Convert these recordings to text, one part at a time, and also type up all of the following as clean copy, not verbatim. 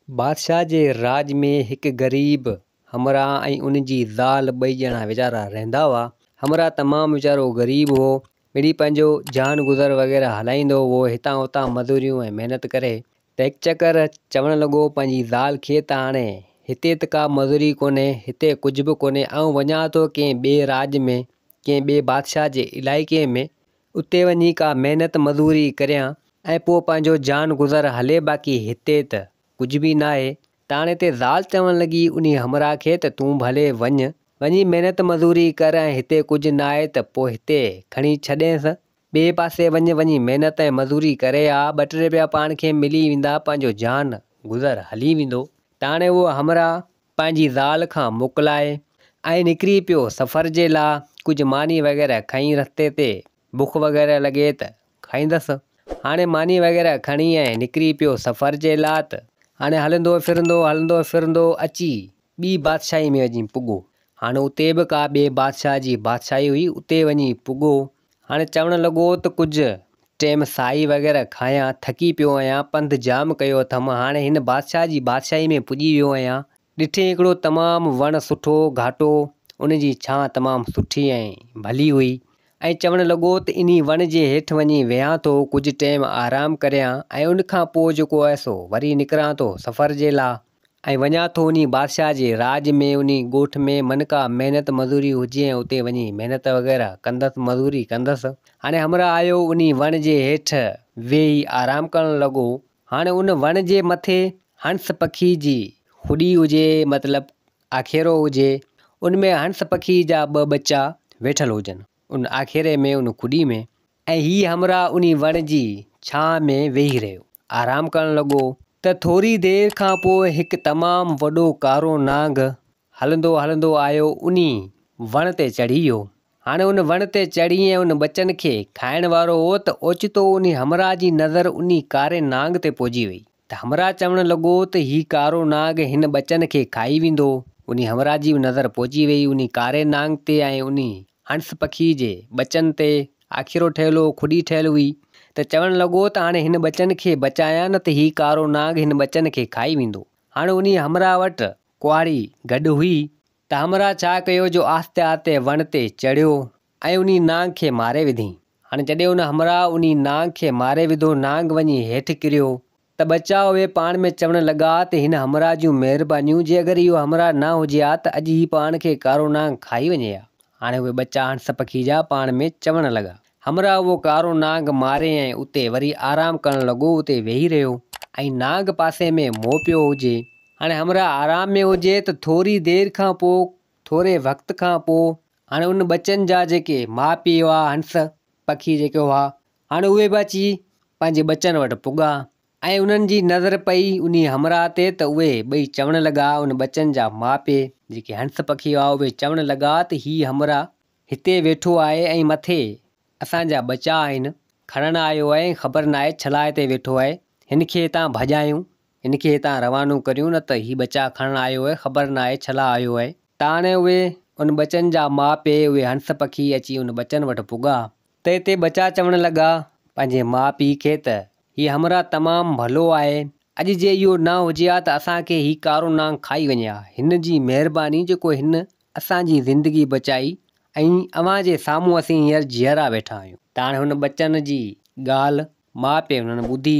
بادشاهه جي راڄ ۾ هڪ غريب همراهه ۽ ان جي زال ٻئي ڄڻا ويچارا رهندا هئا. همراهه تمام ويچارو غريب هو. مڙئي پنهنجو جان گذر وغيره هلائيندو هو هتان هتان مزوريون ۽ محنت ڪري. ته هڪ چڪر چوڻ لڳو پنهنجي زال کي ته هاڻي هتي ته ڪا مزوري ڪونهي، هتي ڪجهه به ڪونهي، آئون وڃان ٿو ڪنهن ٻئي راڄ ۾، ڪنهن ٻئي بادشاهه جي علائقي ۾، اتي وڃي ڪا محنت مزوري ڪريان ۽ پوء پنهنجو جان گذر هلي باقي هتي ته ڪجهه به ناهي. ته هاڻي هتي زال چوڻ لڳي انهي همراهه کي ته تون ڀلي وڃ، وڃي محنت مزوري ڪر ۽ هتي ڪجهه ناهي ته پوء هتي کڻي ڇڏينس، ٻئي پاسي وڃ وڃي محنت ۽ مزوري ڪري آ، ٻه ٽي رپيا پاڻ کي ملي ويندا پنهنجو جان گذر هلي ويندو. ته هاڻي اهو همراهه پنهنجي زال کان موڪلائي ۽ نڪري پيو سفر جي لا ڪجهه ماني وغيره کڻي رستي تي بک وغيره لڳي ته کائيندس. هاڻي ماني وغيره کڻي ۽ نڪري پيو سفر جي لا ته هاڻي هلندو ڦرندو هلندو ڦرندو اچي ٻي بادشاهي ۾ وڃي پڳو. هاڻي اتي به ڪا ٻئي بادشاهه جي بادشاهي هئي اتي وڃي پڳو. هاڻي چوڻ لڳو ته ڪجهه ٽيم سائي وغيره کايان، ٿڪي پيو آهيان، پنڌ جام ڪيو اٿم، هاڻي هن بادشاهه جي بادشاهي ۾ پڄي ويو آهيان. ڏٺئين هڪڙو تمام وڻ سٺو گهاٽو، ان جي ڇانء تمام سٺي ۽ ڀلي هئي ۽ چوڻ لڳو ته انهي وڻ جي هيٺ وڃي ويهان ٿو، ڪجهه ٽيم آرام ڪريان ۽ ان کان پوء جيڪو آهي سو وري نڪران ٿو سفر جي لا. ۽ وڃان ٿو انهي بادشاهه جي راڄ ۾ انهي ڳوٺ ۾ من ڪا محنت مزوري هجي ۽ اتي وڃي محنت وغيره ڪندس مزوري ڪندس. هاڻي همراهه آيو انهي وڻ جي هيٺ ويهي آرام ڪرڻ لڳو. هاڻي ان وڻ جي مٿي هنس پکي جي کڏي هجي مطلب آکيرو هجي ان ۾ هنس پکي جا ٻه ٻچا ويٺل هجن ان آکيري ۾ ان کڏي ۾. ۽ هي همراهه انهي وڻ جي ڇانهه ۾ ويهي رهيو. آرام ڪرڻ لڳو ته ٿوري دير کان پوء هڪ تمام وڏو ڪارو نانگ هلندو هلندو آيو انهي وڻ تي چڙهي ويو. هاڻي ان وڻ تي چڙهي ۽ ان ٻچن کي کائڻ وارو هو ته اوچتو انهي همراهه جي نظر انهي ڪاري نانگ تي پئجي وئي. ته همراهه چوڻ لڳو ته هي ڪارو نانگ هن ٻچن کي کائي ويندو. انهي همراهه جي به نظر پهچي ويئي انهي ڪاري نانگ تي ۽ انهي هنس پکي جي ٻچن تي. آکيرو ٺهيل هو، کڏي ٺهيل هئي. ته چوڻ لڳو ته هاڻي هن ٻچن کي بچايان نه ته هي ڪارو نانگ هن ٻچن کي کائي ويندو. هاڻي انهي همراهه وٽ ڪهاڙي گڏ هئي. ته همراهه ڇا ڪيو جو آهستي آهستي وڻ تي چڙهيو ۽ انهي نانگ کي ماري وڌئين. هاڻي جڏهن ان همراهه انهي نانگ کي ماري وڌو، نانگ وڃي هيٺ ڪريو ته ٻچا اهي پاڻ ۾ چوڻ لڳا ته هن همراهه جون مهربانيون، جي اگر اهو همراهه نه هجي ها ته اڄ هي پاڻ کي ڪارو نانگ کائي وڃي ها. هاڻي اهي ٻچا هنس پکي جا پاڻ ۾ چوڻ لڳا. همراهه اهو ڪارو نانگ ماري ۽ اتي وري آرام ڪرڻ لڳو، اتي ويهي رهيو ۽ نانگ پاسي ۾ مئو پيو هجي. هاڻي همراهه آرام ۾ هجي ته ٿوري دير کان پوء ٿوري وقت کان پوء هاڻي ان ٻچن جا جيڪي ماء پيء هئا هنس پکي جيڪي هئا هاڻي اهي به اچي پنهنجي ٻچن وٽ پڳا ۽ انهن جي نظر پئي انهي همراهه تي ته اهي ٻئي چوڻ لڳا ان ٻچن جا ماء پيء جيڪي هنس پکي هئا اهي چوڻ لڳا ته هي همراهه هتي ويٺو آهي ۽ مٿي اسان جا ٻچا آهن کڻڻ آيو آهي ۽ خبر ناهي ڇلاء هتي ويٺو آهي هن کي هتان ڀڄايون هن کي هتان روانو ڪريون نه ته هي ٻچا کڻڻ آيو آهي خبر ناهي ڇلاء آيو آهي. ته هاڻي اهي ان ٻچن جا ماء پيء اهي هنس پکي اچي ان ٻچن وٽ پڳا ته هتي ٻچا چوڻ لڳا پنهنجي ماء پيء کي ته هي همراهه تمام ڀلو آهي اڄ جي اهو نه هجي ها ته اسان کي هي ڪارو نانگ کائي وڃي ها هن جي مهرباني جيڪو هن اسان جي زندگي بچائي ۽ اوهان جي سامهون اسين هينئر جيئرا ويٺا آهيون. ته هاڻي هن ٻچن جي ڳالهه ماء پيء هنن ٻڌي،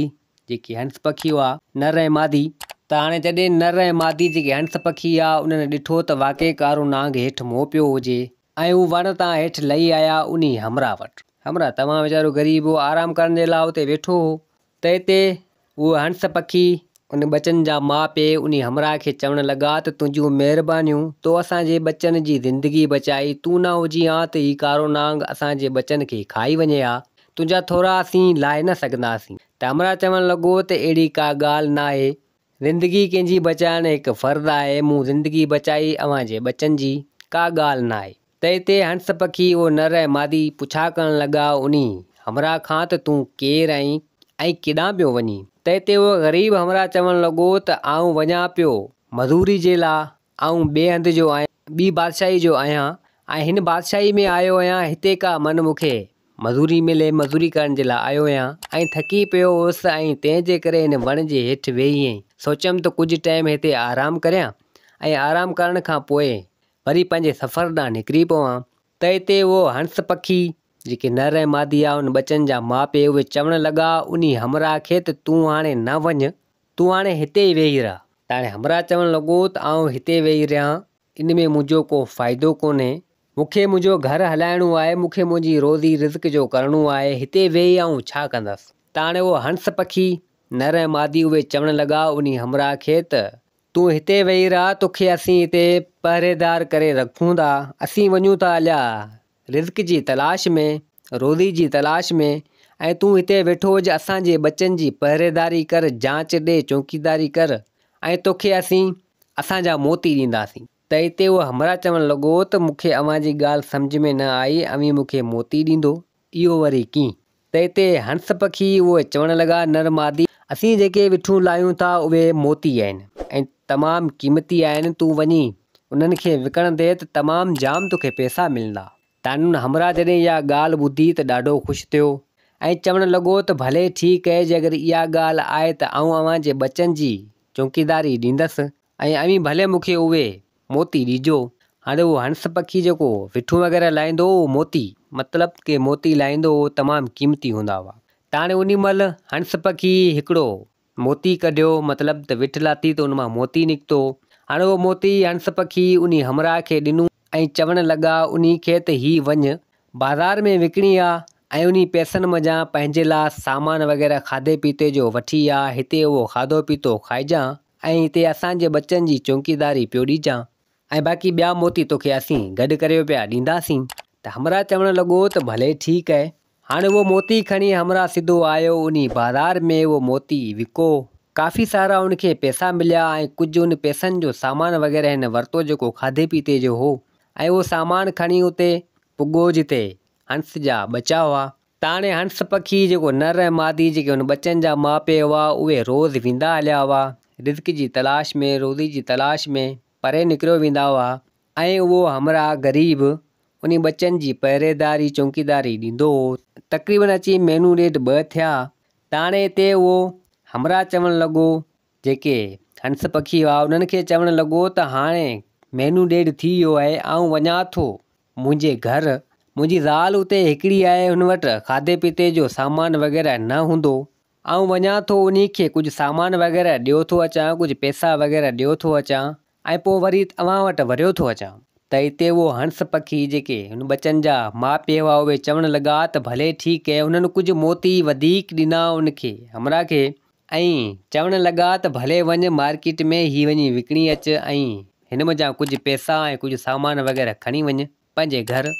جيڪي هنس پکي هئا، نر ۽ مادي. ته هاڻي جڏهن نر ۽ مادي جيڪي هنس پکي هئا، انهن ڏٺو ته واقعي ڪارو نانگ هيٺ مئو پيو هجي ۽ هو وڻ تان هيٺ لهي آيا انهي همراهه وٽ. همراهه تمام ويچارو غريب هو، آرام ڪرڻ جي لاء اتي ويٺو هو. ته اتي اهو هنس پکي ان ٻچن جا ماء پيء انهي همراهه کي چوڻ لڳا ته تنهنجون مهربانيون، تو اسان جي ٻچن جي زندگي بچائي، تون نه هجين ها ته هي ڪارو نانگ اسان جي ٻچن کي کائي وڃي ها، تنهنجا ٿورا اسين لاهي نه سگهنداسين. ته همراهه چوڻ لڳو ته اهڙي ڪا ڳالهه ناهي، زندگي ڪنهن جي بچائڻ هڪ فرض آهي، مون زندگي بچائي اوهان جي ٻچن جي، ڪا ڳالهه ناهي. ته اتي هنس پکي اهو نر ۽ مادي پڇا ڪرڻ لڳا انهي همراهه کان ته تون ڪير آهين ۽ ڪيڏانهن پيو وڃين؟ ته اتي اهو غريب همراهه چوڻ لڳو ته آئون وڃان پيو مزوري جي لا آئون ٻئي هنڌ جو آهيان ٻي بادشاهي جو آهيان ۽ هن بادشاهي ۾ آيو آهيان هتي ڪا من مون کي مزوري ملي مزوري ڪرڻ جي لاء آيو آهيان ۽ ٿڪي پيو هوس ۽ تنهن جي ڪري هن وڻ جي هيٺ ويهي ۽ سوچيم ته ڪجهه ٽائيم هتي آرام ڪريان ۽ آرام ڪرڻ کان پوء وري پنهنجي سفر ڏانهن نڪري پوان ته هتي اهو هنس پکي جيڪي نر ۽ مادي آ ان ٻچن جا ماء پيء اهي چوڻ لڳا انهي همراهه کي ته تون هاڻي نه وڃ تون هاڻي هتي ئي ويهي رهه. ته هاڻي همراهه چوڻ لڳو ته آئون هتي ويهي رهان ان ۾ منهنجو ڪو فائدو ڪونهي. مون کي منهنجو گهر هلائڻو آهي، مون کي منهنجي روزي رزق جو ڪرڻو آهي، هتي ويهي آئون ڇا ڪندس؟ ته هاڻي اهو هنس پکي، نر ۽ مادي اهي چوڻ لڳا انهي همراهه کي ته، تون هتي ويهي رهه، توکي اسين هتي پهريدار ڪري رکون ٿا، اسين وڃون ٿا هليا رزق جي تلاش ۾، روزي جي تلاش ۾، ۽ تون هتي ويٺو هج اسان جي ٻچن جي پهريداري ڪر، جانچ ڏي، چوڪيداري ڪر ۽ توکي اسين اسان جا موتي ڏينداسين. ته اتي اهو همراهه چوڻ لڳو ته مون کي اوهان جي ڳالهه سمجهه ۾ نه آئي، اوهين مون کي موتي ڏيندو، اهو وري ڪيئن؟ ته اتي هنس پکي اهو چوڻ لڳا، نر مادي، اسين جيڪي وٺون لاهيون ٿا اهي موتي آهن ۽ تمام قيمتي آهن، تون وڃي انهن کي وڪڻندين ته تمام جام توکي پئسا ملندا. تانون همراهه جڏهن اها ڳالهه ٻڌي ته ڏاڍو خوش ٿيو ۽ چوڻ لڳو ته ڀلي ٺيڪ اهي جي اگر اها ڳالهه آهي ته آئون اوهان جي ٻچن جي چوڪيداري ڏيندس ۽ اوهين ڀلي مون کي اهي موتي ڏجو. هاڻي اهو هنس پکي جيڪو وٺون وغيره لاهيندو هو اهو موتي مطلب ڪي موتي لاهيندو هو تمام قيمتي هوندا هئا. ته هاڻي انهي مهل هنس پکي هڪڙو موتي ڪڍيو مطلب ته وٺ لاٿي ته ان مان موتي نڪتو. هاڻي اهو موتي هنس پکي انهي همراهه کي ڏنو ۽ چوڻ لڳا انهي کي ته هي وڃ بازار ۾ وڪڻي آ ۽ انهي پئسن منجهان پنهنجي لاء سامان وغيره کاڌي پيتي جو وٺي آ هتي اهو کاڌو پيتو کائجان ۽ هتي اسان جي ٻچن جي چونڪيداري پيو ڏجان ۽ باقي ٻيا موتي توکي اسين گڏ ڪريو پيا ڏينداسين. ته همراهه چوڻ لڳو ته ڀلي ٺيڪ اهي. هاڻي اهو موتي کڻي همراهه سڌو آيو انهي بازار ۾ اهو موتي وڪو. ڪافي سارا ان کي پئسا مليا ۽ ڪجهه ان پئسن جو سامان وغيره هن ورتو جيڪو کاڌي پيتي جو هو ۽ اهو سامان کڻي اتي پڳو جتي هنس جا ٻچا هئا. ته هاڻي هنس پکي جيڪو نر ۽ مادي جيڪي ان ٻچن جا ماء پيء هئا اهي روز ويندا هليا هئا رزق جي تلاش ۾ روزي جي تلاش ۾ پري نڪريو ويندا هئا ۽ اهو همراهه غريب انهي ٻچن جي پهريداري چونڪيداري ڏيندو هو. تقريبن اچي مهينو ڏيڍ ٻه ٿيا ته هاڻي هتي اهو همراهه چوڻ لڳو جيڪي هنس پکي هئا انهن کي چوڻ لڳو ته هاڻي مهينو ڏيڍ ٿي ويو آهي آئون وڃان ٿو منهنجي گهر منهنجي زال اتي هڪڙي آهي هن وٽ کاڌي پيتي جو سامان وغيره نه هوندو آئون وڃان ٿو انهي کي ڪجهه سامان وغيره ڏيو ٿو اچان ڪجهه پئسا وغيره ڏيو ٿو اچان ۽ پوء وري اوهان وٽ وريو ٿو اچان. ته اتي اهو هنس پکي جيڪي هن ٻچن جا ماء پيء هئا اهي چوڻ لڳا ته ڀلي ٺيڪ اهي انهن ڪجهه موتي وڌيڪ ڏنا ان کي همراهه کي ۽ چوڻ لڳا ته ڀلي وڃ مارڪيٽ ۾ هي وڃي وڪڻي اچ ۽ هن منجهان ڪجهه پئسا ۽ ڪجهه سامان وغيره کڻي وڃ پنهنجي گهر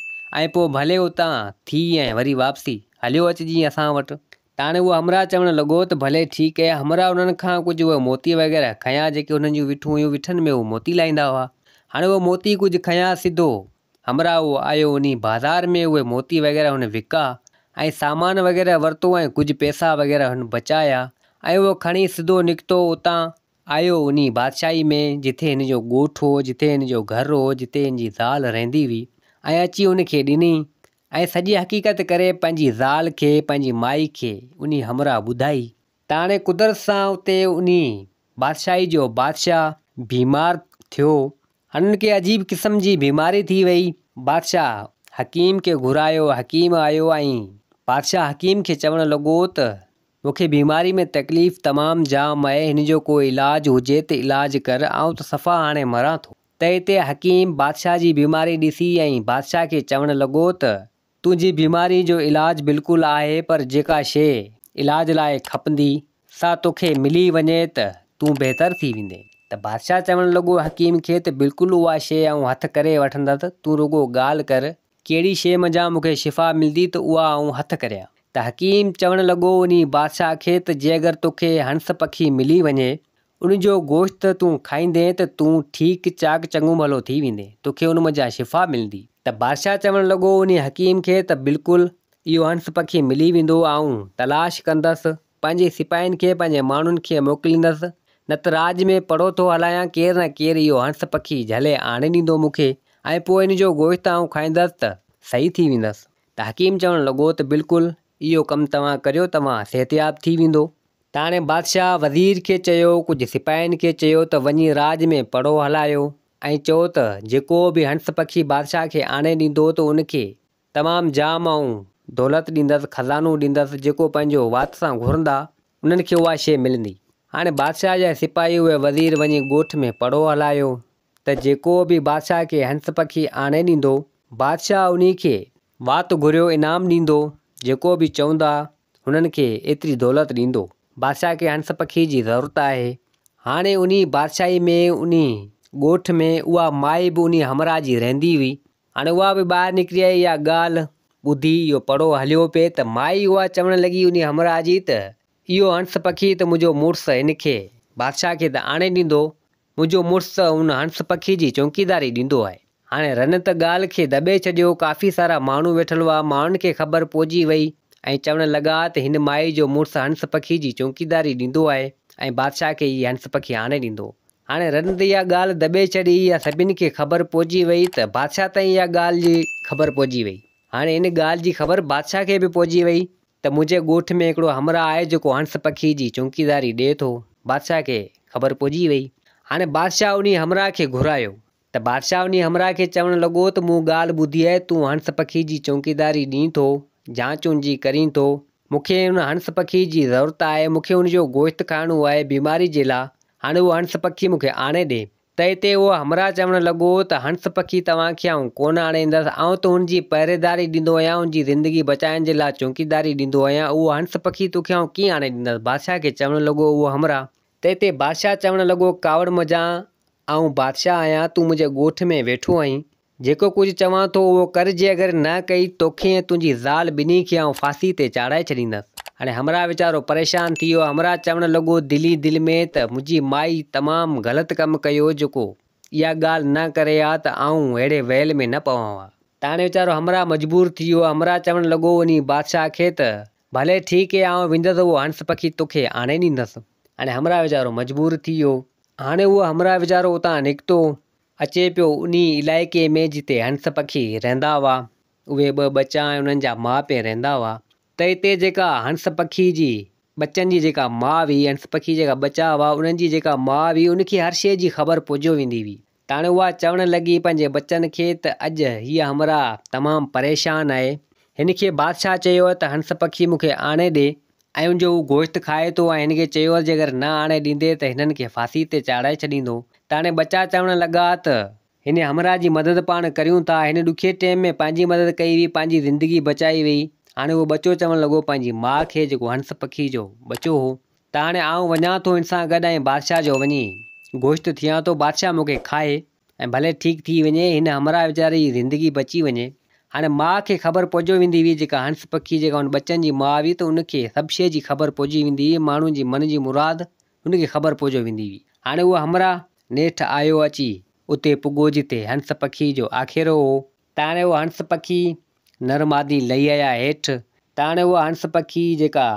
۽ پوء ڀلي اتان ٿي ۽ وري واپسي هليو اچجين اسان وٽ. ته هاڻي اهو همراهه چوڻ لڳو ته ڀلي ٺيڪ اهي همراهه انهن کان ڪجهه اهي موتي وغيره کنيا جيڪي انهن جون وٺون هيون وٺن ۾ هو موتي لاهيندا هئا هاڻي اهي موتي ڪجهه کنيا سڌو همراهه اهو آيو انهي بازار ۾ اهي موتي وغيره هن وڪا ۽ سامان وغيره ورتو ۽ ڪجهه پئسا وغيره هن بچايا ۽ اهو کڻي سڌو نڪتو اتان آيو انهي بادشاهي ۾ جٿي هن جو ڳوٺ هو جٿي هن جو گهر هو جتي هن جي زال رهندي هئي ۽ اچي ان کي ڏني ۽ سڄي حقيقت ڪري پنهنجي زال کي، پنهنجي مائي کي انهي همراهه ٻڌائي. ته هاڻي قدرت سان اتي انهي بادشاهي جو بادشاهه بيمار ٿيو. هنن کي عجيب قسم جي بيماري ٿي وئي. بادشاهه حڪيم کي گهرايو، حڪيم آيو ۽ بادشاهه حڪيم کي چوڻ لڳو ته مون کي بيماري ۾ تڪليف تمام جام آهي، هن جو ڪو علاج هجي ته علاج ڪر، آئون ته صفا هاڻي مران ٿو. ته اتي حڪيم بادشاهه جي بيماري ڏسي ۽ بادشاهه کي چوڻ لڳو ته، تنهنجي بيماري جو علاج بلڪل آهي پر جيڪا شيء علاج لاء کپندي سا توکي ملي وڃي ته تون بهتر ٿي ويندين. ته بادشاهه چوڻ لڳو حڪيم کي ته بلڪل اها شيء آئون هٿ ڪري وٺندس تون رڳو ڳالهه ڪر ڪهڙي شيء منجهان مون کي شفا ملندي ته اها آئون هٿ ڪريان. ته حڪيم چوڻ لڳو انهي بادشاهه کي ته جي اگر توکي هنس پکي ملي وڃي ان جو گوشت تون کائيندين ته تون ٺيڪ چاڪ چڱو ڀلو ٿي ويندين، توکي ان منجهان شفا ملندي. ته بادشاهه چوڻ لڳو انهي حڪيم کي ته بلڪل اهو هنس پکي ملي ويندو، آئون تلاش ڪندس، پنهنجي سپاهين کي، پنهنجي ماڻهن کي موڪليندس، نه ته راڄ ۾ پڙهو ٿو هلايان، ڪير نه ڪير اهو هنس پکي جهلي آڻي ڏيندو مون کي ۽ پوء ان جو گوشت آئون کائيندس ته صحيح ٿي ويندس. ته حڪيم چوڻ لڳو ته بلڪل اهو ڪم توهان ڪريو توهان صحتياب ٿي ويندو. ته هاڻي بادشاهه وزير کي چيو ڪجهه سپاهين کي چيو ته وڃي راڄ ۾ پڙهو هلايو ۽ چئو ته جيڪو به هنس پکي بادشاهه کي آڻي ڏيندو ته ان کي تمام جام آئون دولت ڏيندس، خزانو ڏيندس، جيڪو پنهنجو وات سان گهرندا، انهن کي اها شيء ملندي. هاڻي بادشاهه جا سپاهي اهي وزير وڃي ڳوٺ ۾ پڙهو هلايو ته جيڪو به بادشاهه کي هنس پکي آڻي ڏيندو، بادشاهه انهي کي وات گهريو انعام ڏيندو، جيڪو به چوندا، هنن کي ايتري دولت ڏيندو. بادشاهه کي هنس پکي جي ضرورت آهي. هاڻي انهي بادشاهي ۾ انهي ڳوٺ ۾ اها مائي به انهي همراهه جي رهندي هئي. هاڻي اها به ٻاهر نڪري آئي اها ڳالهه ٻڌي اهو پڙهو هليو پئي ته مائي اها چوڻ لڳي انهي همراهه جي ته اهو هنس پکي ته منهنجو مڙس هن کي بادشاهه کي ته آڻي ڏيندو، منهنجو مڙس ته ان هنس پکي جي چونڪيداري ڏيندو آهي. هاڻي رن ته ڳالهه کي دٻي ڇڏيو، ڪافي سارا ماڻهو ويٺل هئا، ماڻهن کي خبر پئجي وئي ۽ چوڻ لڳا ته هن مائي جو مڙس هنس پکي جي چونڪيداري ڏيندو آهي ۽ بادشاهه کي هي هنس پکي آڻي ڏيندو. هاڻي رن ته اها ڳالهه دٻي ڇڏي، اها سڀني کي خبر پئجي وئي ته بادشاهه تائين اها ڳالهه جي خبر پئجي وئي. هاڻي ان ڳالهه جي خبر بادشاهه کي به پئجي وئي ته منهنجي ڳوٺ ۾ هڪڙو همراهه آهي جيڪو هنس پکي جي چونڪيداري ڏئي ٿو. بادشاهه کي خبر پئجي وئي. هاڻي بادشاهه انهي همراهه کي گهرايو ته بادشاهه انهي همراهه کي چوڻ لڳو ته مون ڳالهه ٻڌي آهي تون هنس پکي جي چونڪيداري ڏين ٿو، جانچ ان جي ڪرين ٿو. مون کي ان هنس پکي جي ضرورت آهي، مون کي ان جو گوشت کائڻو آهي بيماري جي لا، هاڻي اهو هنس پکي مون کي آڻي ڏي. ته اتي اهو همراهه چوڻ لڳو ته هنس پکي توهان کي آئون ڪونه آڻي ايندس، آئون ته ان جي پهريداري ڏيندو آهيان، ان جي زندگي بچائڻ جي لا چونڪيداري ڏيندو آهيان، اهو هنس پکي توکي آئون ڪيئن آڻي ڏيندس؟ بادشاهه کي چوڻ لڳو اهو همراهه. ته اتي بادشاهه چوڻ لڳو ڪاوڙ منجهان آئون بادشاهه آهيان، تون منهنجي ڳوٺ ۾ ويٺو آهين، جيڪو ڪجهه چوان ٿو اهو ڪر جي اگر نه ڪئي توکي ۽ تنهنجي زال ٻنهي کي آئون ڦاسي تي چاڙهائي ڇڏيندس. هاڻي همراهه ويچارو پريشان ٿي ويو. همراهه چوڻ لڳو دل ئي دل ۾ ته منهنجي مائي تمام غلط ڪم ڪيو جيڪو اها ڳالهه نه ڪري ها ته آئون اهڙي ويل ۾ نه پوان ها. ته هاڻي ويچارو همراهه مجبور ٿي ويو. همراهه چوڻ لڳو وڃي بادشاهه کي ته ڀلي ٺيڪ اي آئون ويندس اهو هنس پکي توکي آڻي ڏيندس. هاڻي همراهه ويچارو مجبور ٿي ويو. هاڻي اهو همراهه ويچارو اتان نڪتو. اچي پيو انهي علائقي ۾ جتي هنس پکي رهندا هئا. اهي ٻه ٻچا ۽ انهن جا ماء پيء رهندا هئا. ته اتي جيڪا هنس پکي جي ٻچن جي جيڪا ماء هئي، هنس پکي جيڪا ٻچا هئا، انهن جي جيڪا ماء هئي، ان کي هر شيء جي خبر پئجيو ويندي هئي. ته هاڻي اها چوڻ لڳي پنهنجي ٻچن کي ته اڄ هيء همراهه تمام پريشان آهي. هن کي بادشاهه چيو آهي ته هنس پکي مون کي آڻي ڏي ۽ ان جو هو گوشت کائي ٿو ۽ هن کي چيو آهي جيڪر نه آڻي ڏيندي ته هنن کي ڦاسي تي چاڙهائي ڇڏيندو. ته هاڻي ٻچا چوڻ لڳا ته هن همراهه جي مدد پاڻ ڪريون ٿا، هن ڏکئي ٽيم ۾ پنهنجي مدد ڪئي هئي، پنهنجي زندگي بچائي هئي. هاڻي اهو ٻچو چوڻ لڳو پنهنجي ماء کي جيڪو هنس پکي جو ٻچو هو ته هاڻي آئون وڃان ٿو هن سان گڏ ۽ بادشاهه جو وڃي گوشت ٿيان ٿو، بادشاهه مون کي کائي. ۽ ڀلي ٺيڪ ٿي وڃي، هن همراهه ويچاري جي زندگي بچي وڃي. هاڻي ماء کي خبر پئجيو ويندي هئي، جيڪا هنس پکي جيڪا ان ٻچن جي ماء هئي ته ان کي سڀ شيء جي خبر پئجي ويندي هئي، ماڻهن جي من جي مراد هن کي خبر پئجيو ويندي هئي. هاڻي اهو همراهه نيٺ آيو اچي اتي پڳو جتي هنس پکي جو آکيرو هو. ته هاڻي اهو هنس پکي نر مادي لهي آيا هيٺ. ته هاڻي اها هنس پکي جيڪا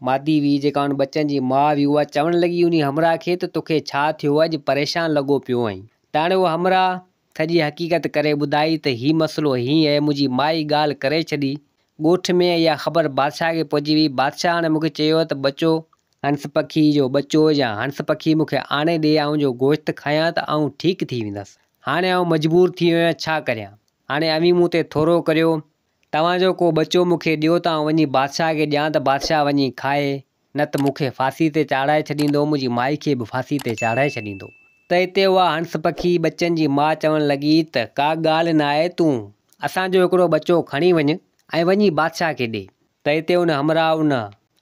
مادي هئي، جيڪا ان ٻچن جي ماء هئي، اها چوڻ لڳي انهي همراهه کي ته توکي ڇا ٿيو اڄ پريشان لڳو پيو آهين. ته هاڻي اهو همراهه سڄي حقيقت ڪري ٻڌائي ته هي مسئلو هيئن آهي، منهنجي مائي ڳالهه ڪري ڇڏي. ڳوٺ ۾ اها خبر بادشاهه کي پهچي وئي. بادشاهه هاڻي مون کي چيو ته ٻچو، هنس پکي جو ٻچو يا هنس پکي مون کي آڻي ڏي، آئون جو گوشت کايان ته آئون ٺيڪ ٿي ويندس. هاڻي آئون مجبور ٿي ويو آهيان، ڇا ڪريان؟ هاڻي اوهين مون تي ٿورو ڪريو، توهان جو ڪو ٻچو مون کي ڏيو ته آئون وڃي بادشاهه کي ڏيان ته بادشاهه وڃي کائي، نه ته مون کي ڦاسي تي چاڙهائي ڇڏيندو، منهنجي مائي کي به ڦاسي تي چاڙهائي ڇڏيندو. ته اتي اها هنس پکي ٻچن جي ماء چوڻ لڳي ته ڪا ڳالهه ناهي تون اسان جو هڪڙو ٻچو کڻي وڃ ۽ وڃي بادشاهه کي ڏي. ته اتي ان همراهه ان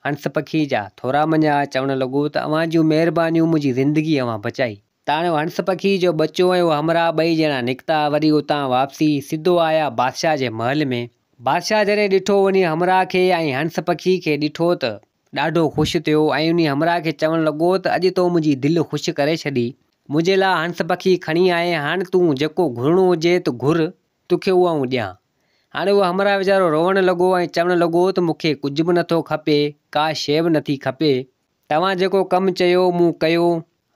هنس پکي جا ٿورا مڃيا، چوڻ لڳو ته اوهان جون مهربانيون منهنجي زندگي اوهان بچائي. ته هاڻي هنس پکي جو ٻچو ۽ اهو همراهه ٻئي ڄڻا نڪتا، وري اتان واپسي سڌو آيا بادشاهه جي محل ۾. بادشاهه جڏهن ڏٺو انهي همراهه کي ۽ هنس پکي کي ڏٺو ته ڏاڍو خوش ٿيو ۽ انهي همراهه کي چوڻ لڳو ته اڄ تو منهنجي دل خوش ڪري ڇڏي، منهنجي لاء هنس پکي کڻي آئين، هاڻ تون جيڪو گهرڻو هجي ته گهر، توکي اهو آئون ڏيان. هاڻي اهو همراهه ويچارو روئڻ لڳو ۽ چوڻ لڳو ته مون کي ڪجهه به نٿو کپي، ڪا شيء به نٿي کپي، توهان جيڪو ڪم چيو مون ڪيو،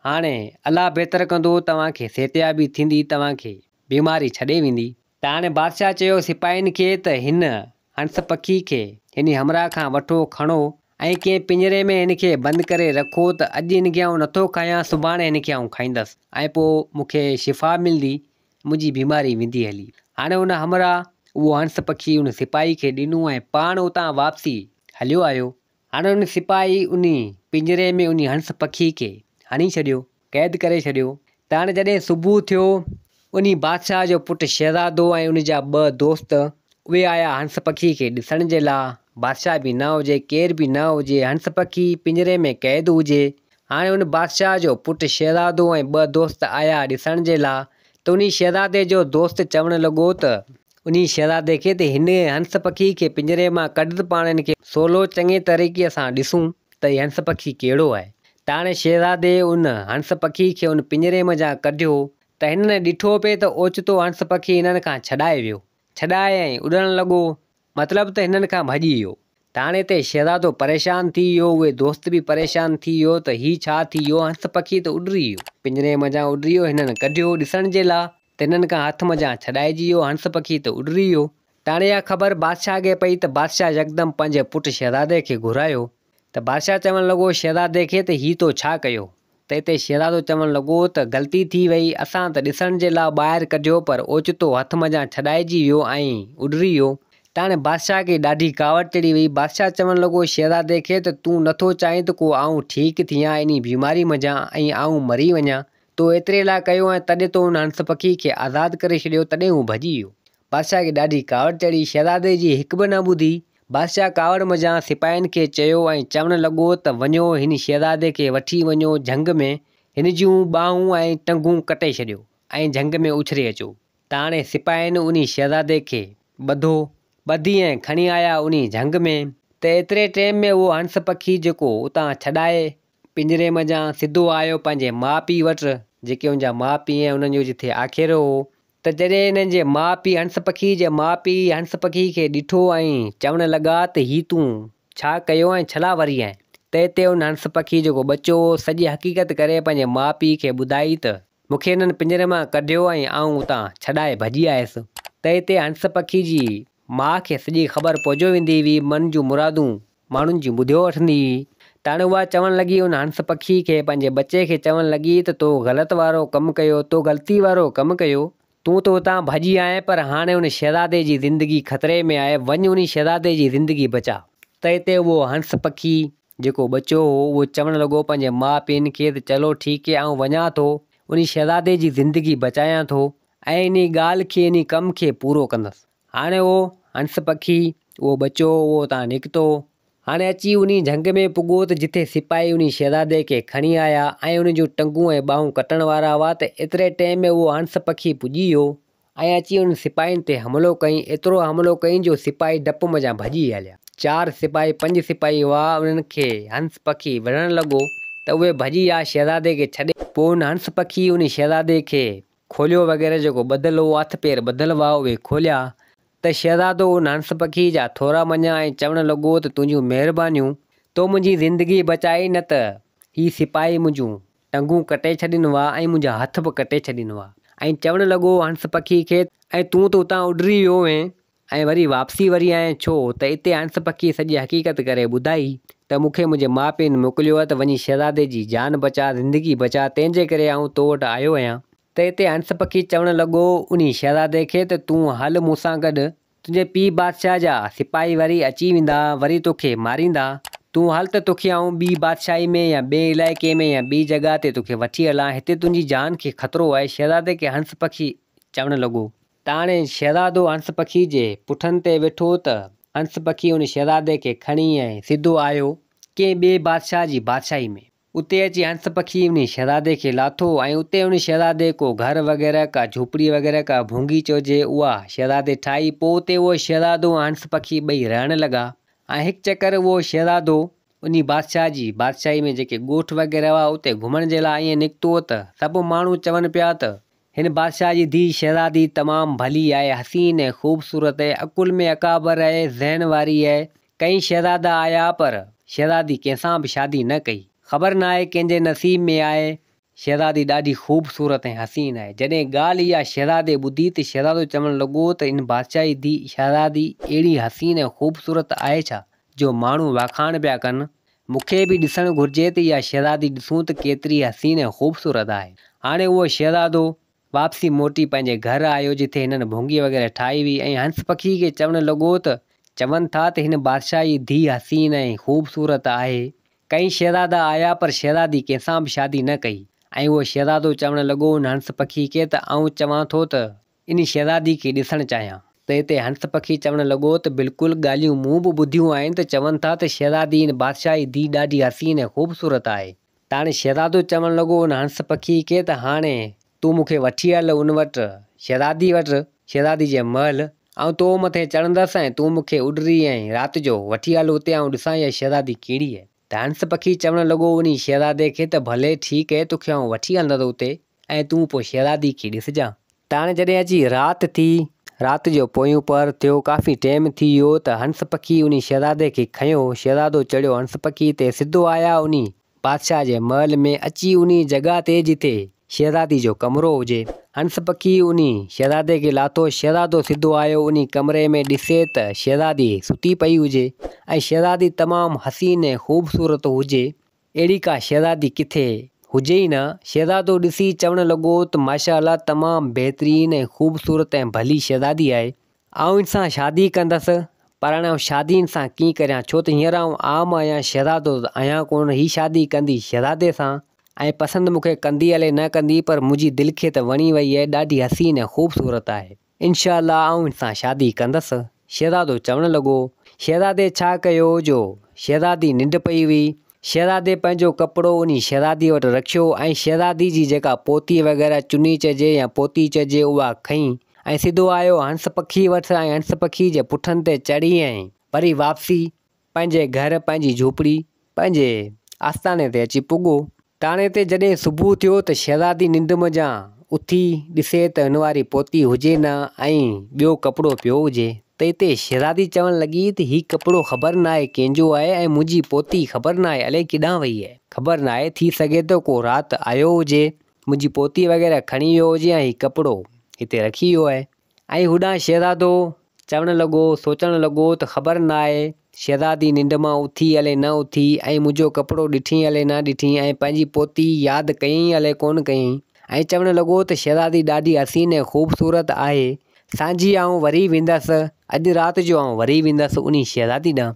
هاڻي الله بهتر ڪندو، توهان کي صحتيابي ٿيندي، توهان کي بيماري ڇڏي ويندي. ته هاڻي بادشاهه چيو سپاهين کي ته هن هنس پکي کي هن همراهه کان وٺو کڻو ۽ ڪنهن پڃري ۾ هن کي بند ڪري رکو ته اڄ هن کي آئون نٿو کايان سڀاڻي هن کي آئون کائيندس ۽ پوء مون کي شفا ملندي منهنجي بيماري ويندي هلي. هاڻي ان همراهه اهو هنس پکي ان سپاهي کي ڏنو ۽ پاڻ اتان واپسي هليو آيو. هاڻي ان سپاهي انهي پڃري ۾ انهي هنس پکي کي هڻي ڇڏيو، قيد ڪري ڇڏيو. ته هاڻي جڏهن صبح ٿيو، انهي بادشاهه جو پٽ شهزادو ۽ ان جا ٻه دوست، اهي آيا هنس پکي کي ڏسڻ جي لا. بادشاهه به نه هجي، ڪير به نه هجي، هنس پکي پڃري ۾ قيد هجي. هاڻي ان بادشاهه جو پٽ شهزادو ۽ ٻه دوست آيا ڏسڻ جي لا ته انهي شهزادي جو دوست چوڻ لڳو ته انهي شهزادي کي ته هن هنس پکي کي پڃري مان ڪڍ ته پاڻ هن کي سولو چڱي طريقي سان ڏسون ته هي هنس پکي ڪهڙو آهي. ته هاڻي شهزادي ان هنس پکي کي ان پڃري منجهان ڪڍيو ته هنن ڏٺو پئي ته اوچتو هنس پکي هنن کان ڇڏائي ويو. ڇڏائي ۽ اڏڻ لڳو، مطلب ته هنن کان ڀڄي ويو. ته هاڻي هتي شهزادو پريشان ٿي ويو، اهي دوست به پريشان ٿي ويو ته هي ڇا ٿي ويو، هنس پکي ته اڏري ويو. پڃري منجهان اڏري ويو، هنن ڪڍيو ڏسڻ جي لا ته هنن کان هٿ منجهان ڇڏائجي ويو، هنس پکي ته اڏري ويو. ته هاڻي اها خبر بادشاهه کي پئي ته بادشاهه يڪدم پنهنجي پٽ شهزادي کي گهرايو ته بادشاهه چوڻ لڳو شهزادي کي ته هي تو ڇا ڪيو؟ ته اتي شهزادو چوڻ لڳو ته غلطي ٿي وئي، اسان ته ڏسڻ جي لاء ٻاهر ڪڍيو پر اوچتو هٿ منجهان ڇڏائجي ويو ۽ اڏري ويو. ته هاڻي بادشاهه کي ڏاڍي ڪاوڙ چڙهي وئي. بادشاهه چوڻ لڳو شهزادي کي ته تون نٿو چاهين ته ڪو آئون ٺيڪ ٿيان انهي بيماري منجهان ۽ آئون مري وڃان، تو ايتري لاء ڪيو ۽ تڏهن تو ان هنس پکي کي آزاد ڪري ڇڏيو تڏهن هو ڀڄي ويو. بادشاهه کي ڏاڍي ڪاوڙ چڙهي، شهزادي جي هڪ به نه ٻڌي. بادشاهه ڪاوڙ منجهان سپاهين کي چيو ۽ چوڻ لڳو ته وڃو هن شهزادي کي وٺي وڃو جهنگ ۾، هن جون ٻانهون ۽ ٽنگون ڪٽي ڇڏيو ۽ جهنگ ۾ اڇري اچو. ته هاڻي سپاهين انهي شهزادي کي ٻڌو، ٻڌي ۽ کڻي آيا انهي جهنگ ۾، ته ايتري ٽيم ۾ اهو هنس پکي جيڪو اتان ڇڏائي پڃري منجهان سڌو آيو پنهنجي ماء پيء وٽ، جيڪي ان جا ماء پيء ۽ انهن جو جٿي آکيرو هو، ته جڏهن هنن جي ماء پيء هنس پکي جي ماء پيء هنس پکي کي ڏٺو ۽ چوڻ لڳا ته هي تون ڇا ڪيو ۽ ڇلا وري آئين؟ ته اتي ان هنس پکي جيڪو ٻچو هو سڄي حقيقت ڪري پنهنجي ماء پيء کي ٻڌائي ته مون کي هنن پڃري مان ڪڍيو ۽ آئون اتان ڇڏائي ڀڄي آيس. ته اتي هنس پکي جي ماء کي سڄي خبر پئجو ويندي هئي، من جون مرادون ماڻهن جون ٻڌيو وٺندي هئي. ته هاڻي اها چوڻ لڳي ان هنس پکي کي پنهنجي ٻچي کي چوڻ لڳي ته تو غلط وارو ڪم ڪيو، تو غلطي وارو ڪم ڪيو، تون ته اتان ڀڄي آئين پر هاڻي ان شهزادي جي زندگي خطري ۾ آهي، وڃ انهي شهزادي جي زندگي بچاء. ته اتي اهو هنس پکي جيڪو ٻچو هو اهو چوڻ لڳو پنهنجي ماء پيئن کي ته چلو ٺيڪ هي آئون وڃان ٿو انهي شهزادي جي زندگي بچايان ٿو ۽ انهي ڳالهه کي انهي ڪم کي پورو ڪندس. هاڻي اهو هنس پکي، اهو ٻچو، اهو اتان نڪتو. هاڻي اچي انهي جهنگ ۾ پڳو ته جٿي سپاهي انهي شهزادي کي کڻي آيا ۽ ان جون ٽنگون ۽ ٻانهون ڪٽڻ وارا هئا ته ايتري ٽيم ۾ اهو هنس پکي پڄي ويو ۽ اچي انهن سپاهين تي حملو ڪيائين، ايترو حملو ڪيائين جو سپاهي ڊپ منجهان ڀڄي هليا. چار سپاهي پنج سپاهي هئا، انهن کي هنس پکي وڙهڻ لڳو ته اهي ڀڄي ويا شهزادي کي ڇڏي. پوء ان هنس پکي انهي شهزادي کي کوليو وغيره جيڪو ٻڌل هو، هٿ پير ٻڌل هئا، اهي کوليا ته شهزادو ان هنس پکي جا ٿورا مڃيا ۽ چوڻ لڳو ته تنهنجون مهربانيون، تو منهنجي زندگي بچائي نه ته هي سپاهي منهنجون ٽنگون ڪٽي ڇڏين هئا ۽ منهنجا هٿ به ڪٽي ڇڏين هئا ۽ چوڻ لڳو هنس پکي کي ۽ تون ته اتان اڏري ويو هئين ۽ وري واپسي وري آئين ڇو ته اتي هنس پکي سڄي حقيقت ڪري ٻڌائي ته مون کي منهنجي ماء پيء موڪليو آهي ته وڃي شهزادي جي جان بچاء، زندگي بچاء، تنهن جي ڪري آئون تو وٽ آيو آهيان. ته اتي هنس پکي چوڻ لڳو انهي شهزادي کي ته تون هل مون سان گڏ، تنهنجي پيء بادشاهه جا سپاهي وري اچي ويندا، وري توکي ماريندا، تون هل ته توکي آئون ٻي بادشاهي ۾ يا ٻئي علائقي ۾ يا ٻي جڳهه تي توکي وٺي هلان، هتي تنهنجي جان کي خطرو آهي، شهزادي کي هنس پکي چوڻ لڳو. تاڻي شهزادو هنس پکي جي پٺن تي ويٺو ته هنس پکي ان شهزادي کي کڻي ۽ سڌو آيو ڪنهن ٻئي بادشاهه جي بادشاهي ۾. اتي اچي هنس پکي انهي شهزادي کي لاٿو ۽ اتي ان شهزادي ڪو گهر وغيره ڪا جهوپڙي وغيره ڪا ڀونگي چئجي اها شهزادي ٺاهي پوء اتي اهو شهزادو ۽ هنس پکي ٻئي رهڻ لڳا ۽ هڪ چڪر اهو شهزادو انهي بادشاهه جي بادشاهي ۾ جيڪي ڳوٺ وغيره هئا اتي گهمڻ جي لاء ائين نڪتو ته سڀ ماڻهو چون پيا ته هن بادشاهه جي ڌيء شهزادي تمام ڀلي آهي، حسين ۽ خوبصورت آهي، عقل ۾ اڪابر آهي، ذهن واري آهي. ڪئين شهزادا آيا پر شهزادي ڪنهن سان به شادي نه ڪئي. خبر ناهي ڪنهن جي نصيب ۾ آهي. شهزادي ڏاڍي خوبصورت ۽ حسين آهي. جڏهن ڳالهه اها شهزادي ٻڌي ته شهزادو چوڻ لڳو ته ان بادشاهه جي ڌيء شهزادي اهڙي حسين ۽ خوبصورت آهي ڇا جو ماڻهو واکاڻ پيا ڪن. مون کي به ڏسڻ گهرجي ته اها شهزادي ڏسون ته ڪيتري حسين ۽ خوبصورت آهي. هاڻي اهو شهزادو واپسي موٽي پنهنجي گهر آيو جتي هنن ڀونگي وغيره ٺاهي هئي ۽ هنس پکي کي چوڻ لڳو ته چون ٿا ته هن بادشاهه جي ڌيء حسين ۽ خوبصورت آهي. ڪئين شهزادا آيا پر شهزادي ڪنهن سان به شادي نه ڪئي ۽ اهو شهزادو چوڻ لڳو ان هنس پکي کي ته آئون چوان ٿو ته انهي شهزادي کي ڏسڻ چاهيان. ته اتي هنس پکي چوڻ لڳو ته بلڪل ڳالهيون مون به ٻڌيون آهن ته چون ٿا ته شهزادي ان بادشاهه جي ڌيء ڏاڍي حسين ۽ خوبصورت آهي. ته هاڻي شهزادو چوڻ لڳو ان هنس پکي کي ته هاڻي تون مون کي وٺي هل ان وٽ، شهزادي وٽ، شهزادي جي محل، آئون تو مٿي چڙهندس ۽ تون مون کي اڏري ۽ رات جو وٺي هل اتي آئون ڏسان اها شهزادي ڪهڙي آهي. ته هنس پکي چوڻ لڳو انهي شهزادي کي ته ڀلي ٺيڪ اهي توکي آئون وٺي هلندس اتي ۽ تون پوء شهزادي کي ڏسجان. ته هاڻي جڏهن اچي رات ٿي، رات جو پويون پهر ٿيو، ڪافي ٽيم ٿي ويو ته هنس پکي انهي شهزادي کي کنيو، شهزادو چڙهيو هنس پکي تي، سڌو آيا انهي بادشاهه جي محل ۾ اچي انهي جڳهه تي جتي شهزادي جو ڪمرو هجي. هنس پکي انهي شهزادي کي لاٿو، شهزادو سڌو آيو انهي ڪمري ۾ ڏسي ته شهزادي ستي پئي هجي ۽ شهزادي تمام حسين ۽ خوبصورت هجي. اهڙي ڪا شهزادي ڪٿي هجي ئي نه. شهزادو ڏسي چوڻ لڳو ته ماشاء الله تمام بهترين ۽ خوبصورت ۽ ڀلي شهزادي آهي. آئون ان سان شادي ڪندس، پر هاڻي آئون شادي ان سان ڪيئن ڪريان، ڇو ته هينئر آئون عام آهيان، شهزادو ته آهيان ڪونه، هي شادي ڪندي شهزادي سان ۽ پسند مون کي ڪندي الائي نه ڪندي، پر منهنجي دل کي ته وڻي وئي آهي، ڏاڍي حسين ۽ خوبصورت آهي. انشاء الله آئون هن سان شادي ڪندس. شهزادو چوڻ لڳو. شهزادي ڇا ڪيو جو شهزادي ننڊ پئي هئي. شهزادي پنهنجو ڪپڙو انهي شهزادي وٽ رکيو ۽ شهزادي جي جيڪا پوتي وغيره چني چئجي يا پوتي چئجي اها کنئي ۽ سڌو آيو هنس پکي وٽ ۽ هنس پکي جي پٺن تي چڙهي ۽ وري واپسي پنهنجي گهر، پنهنجي جهوپڙي، پنهنجي آستاني تي اچي پڳو. ٽاڻي تي جڏهن صبح ٿيو ته شهزادي ننڊ منجهان اٿي ڏسي ته هن واري پوتي هجي نه ۽ ٻيو ڪپڙو پيو هجي ته اتي شهزادي چوڻ لڳي ته هي ڪپڙو خبر ناهي ڪنهن جو آهي ۽ منهنجي پوتي خبر ناهي الائي ڪيڏانهن وئي آهي. خبر ناهي ٿي سگهي ٿو ڪو رات آيو هجي منهنجي پوتي وغيره کڻي ويو هجي ۽ هي ڪپڙو هتي رکي ويو آهي. ۽ هوڏانهن شهزادو چوڻ لڳو، سوچڻ لڳو ته خبر ناهي شهزادي ننڊ مان اٿي الائي نه اٿي ۽ منهنجو ڪپڙو ڏٺئين الائي نه ڏٺئين ۽ پنهنجي پوتي ياد ڪيائين الائي ڪونه ڪيائين ۽ چوڻ لڳو ته شهزادي ڏاڍي حسين ۽ خوبصورت آهي، سانجهي آئون وري ويندس، اڄ رات جو آئون وري ويندس انهي شهزادي ڏانهن.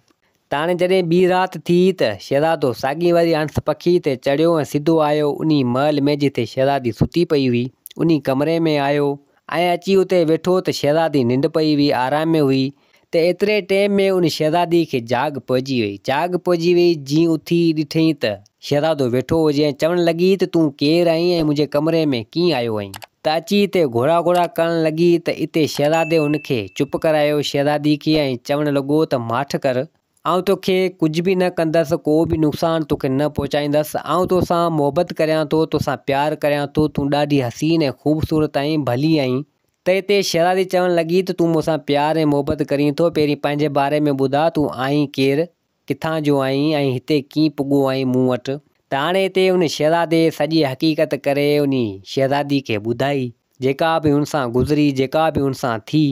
ته هاڻي جڏهن ٻي رات ٿي ته شهزادو ساڳي وري هنس پکي تي چڙهيو ۽ سڌو آيو انهي محل ۾ جتي شهزادي ستي پئي هئي. انهي ڪمري ۾ آيو ۽ اچي اتي ويٺو ته شهزادي ننڊ پئي هئي، آرام ۾ هئي ته ايتري ٽيم ۾ ان شهزادي کي جاڳ پئجي وئي. جاڳ پئجي وئي جيئن اٿي ڏٺئين ته شهزادو ويٺو هجي ۽ چوڻ لڳي ته تون ڪير آهين ۽ منهنجي ڪمري ۾ ڪيئن آيو آهين؟ ته اچي اتي گهوڙا گهوڙا ڪرڻ لڳي ته اتي شهزادي هن کي چپ ڪرايو شهزادي کي ۽ چوڻ لڳو ته ماٺ ڪر، آئون توکي ڪجهه به نه ڪندس، ڪو به نقصان توکي نه پهچائيندس، آئون توسان محبت ڪريان ٿو، توسان پيار ڪريان ٿو، تون ڏاڍي حسين ۽ خوبصورت آهين، ڀلي آهين. ته اتي شهزادي چوڻ لڳي ته تون مون سان پيار ۽ محبت ڪرين ٿو، پهرين پنهنجي باري ۾ ٻڌاء تون آهين ڪير؟ ڪٿان جو آهين ۽ هتي ڪيئن پڳو آهين مون وٽ؟ ته هاڻي هتي ان شهزادي سڄي حقيقت ڪري انهي شهزادي کي ٻڌائي، جيڪا به هن سان گذري، جيڪا به هن سان ٿي.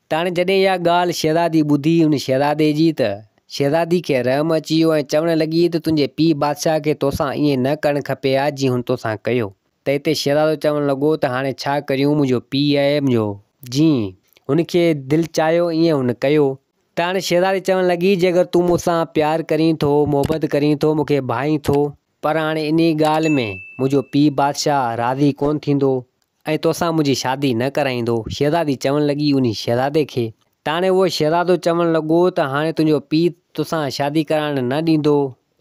ته هاڻي جڏهن اها ڳالهه شهزادي ٻڌي ان شهزادي جي ته شهزادي کي رحم اچي ويو ۽ چوڻ لڳي ته تنهنجي پيء بادشاهه کي توسان ائين نه ڪرڻ کپي ها جيئن هن توسان ڪيو. ته هتي شهزادو چوڻ لڳو ته هاڻي ڇا ڪريون منهنجو پيء آهي منهنجو جيئن هن کي دل چاهيو ائين هن ڪيو. ته هاڻي شهزادي چوڻ لڳي، جيڪر تون مون سان پيار ڪرين ٿو، محبت ڪرين ٿو، مون کي ڀانئين ٿو، پر هاڻي انهيء ڳالهه ۾ منهنجو پيء بادشاهه راضي ڪونه ٿيندو ۽ توسان منهنجي شادي نه ڪرائيندو. شهزادي چوڻ لڳي انهي شهزادي کي. ته هاڻي اهو شهزادو چوڻ لڳو ته هاڻي تنهنجو پيء توسان شادي ڪرائڻ نه ڏيندو،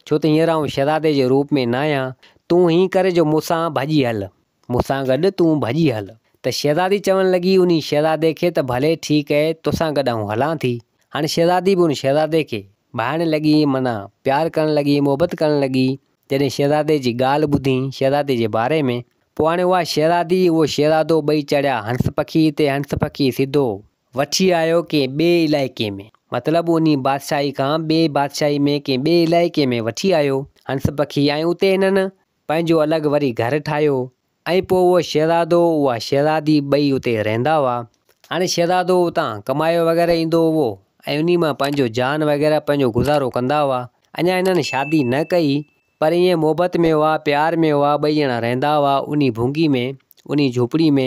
ڇو ته هينئر آئون شهزادي جي روپ ۾ ناهيان. تون هيئن ڪر جو مون سان ڀڄي هل. مون سان گڏ تون ڀڄي هل. ته شهزادي چوڻ لڳي انهي شهزادي کي ته ڀلي ٺيڪ اهي توسان گڏ آئون هلان ٿي. هاڻي شهزادي به ان شهزادي کي ڀائڻ لڳي معنيٰ پيار ڪرڻ لڳي محبت ڪرڻ لڳي. جڏهن شهزادي جي ڳالهه ٻڌي شهزادي جي باري ۾. پوء هاڻي اها شهزادي اهو شهزادو ٻئي چڙهيا هنس پکي تي هنس پکي سڌو وٺي آيو ڪنهن ٻئي علائقي ۾. مطلب انهي بادشاهي کان ٻئي بادشاهي ۾ ڪنهن ٻئي علائقي ۾ وٺي آيو هنس پکي ۽ اتي هنن پنهنجو الڳ وري گهر ٺاهيو ۽ پوء اهو شهزادو اها شهزادي ٻئي اتي رهندا هئا. هاڻي شهزادو اتان ڪمايو وغيره ايندو هئو ۽ انهي مان پنهنجو جان وغيره پنهنجو گذارو ڪندا هئا. اڃا هنن شادي نه ڪئي پر ائين محبت ۾ هئا پيار ۾ هئا ٻئي ڄڻا رهندا هئا انهي ڀونگي ۾ انهي جهوپڙي ۾